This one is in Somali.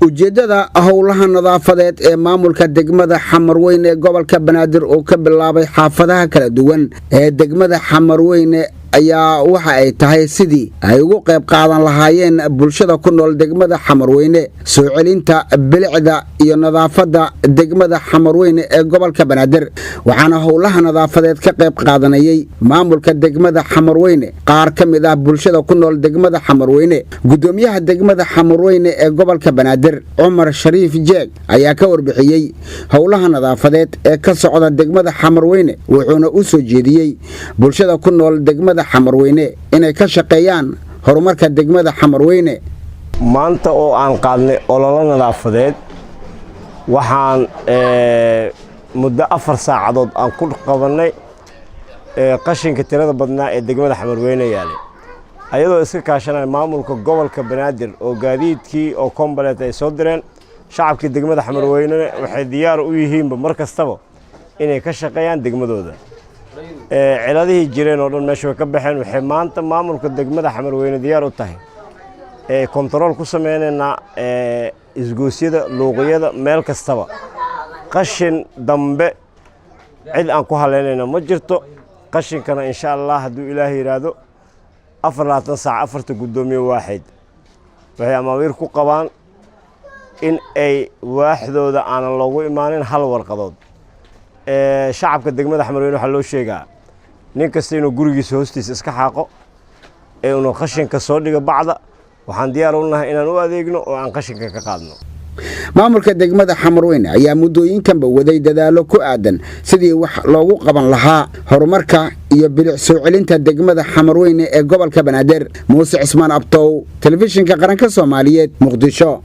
Ujeeddada howlaha nadaafadeed ee maamulka degmada Xamarweyne ee gobolka Banaadir uu ka bilaabay xaafadaha kala duwan ee degmada Xamarweyne ayaa waxa ay tahay sidii ay ugu qayb qaadan lahaayeen bulshada ku nool degmada Xamarweyne soo celinta bilicda iyo nadaafadda degmada Xamarweyne ee gobolka Banaadir. Waxaana howlaha nadaafadeed ka qayb qaadanayay maamulka degmada Xamarweyne, qaar ka mid ah bulshada ku nool degmada Xamarweyne. Gudoomiyaha degmada Xamarweyne ee gobolka Banaadir, Cumar Shariif Jeeg, ayaa ka warbixiyey howlaha nadaafadeed ee ka socda degmada Xamarweyne, wuxuuna u soo jeediyey bulshada ku nool degmada Xamarweyne inay ka shaqeeyaan horumarka degmada Xamarweyne. Maanta oo aan qaadnay ololo nadaafadeed, waxaan muddo 4 saacadood aan ku qabannay qashinka tirada badnaa ee degmada Xamarweyne yaalay, ayadoo iska kaashanaya maamulka gobolka Banaadir oo gaadiidkii oo complete ay soo direen. Shacabkii degmada Xamarweynena waxay diyaar u yihiinba mar kastaba inay ka shaqeeyaan degmadooda. Ciladihii jireen oo dhan meesha way ka baxeen. Waxay maanta maamulka degmada Xamarweyne diyaar u tahay control ku sameynaynaa isgoosyada, luuqyada, meel kastaba. Qashin dambe cid aan ku haleynayna ma jirto. Qashinkana, insha Allah, hadduu Ilaah yidhaahdo, 24 saac afarta guddoomiye waaxid waxay amaawiir ku qabaan in ay waaxdooda aanan loogu imaanin hal warqadood. Shacabka degmada Xamarweyne waxaa loo sheegaa nin kasta inuu gurigiisa hoostiisa iska xaaqo ee unu qashinka soo dhigo bacda. Waxaan diyaar u nahay inaan u adeegno oo aan qashinka ka qaadno. Maamulka degmada Xamarweyne ayaa muddooyinkanba waday dadaallo ku aadan sidii wax loogu qaban lahaa horumarka iyo bilic soo celinta degmada Xamarweyne ee gobolka Banaadir. Muuse Cismaan Abtow, Telefishinka Qaranka Soomaaliyeed, Muqdisho.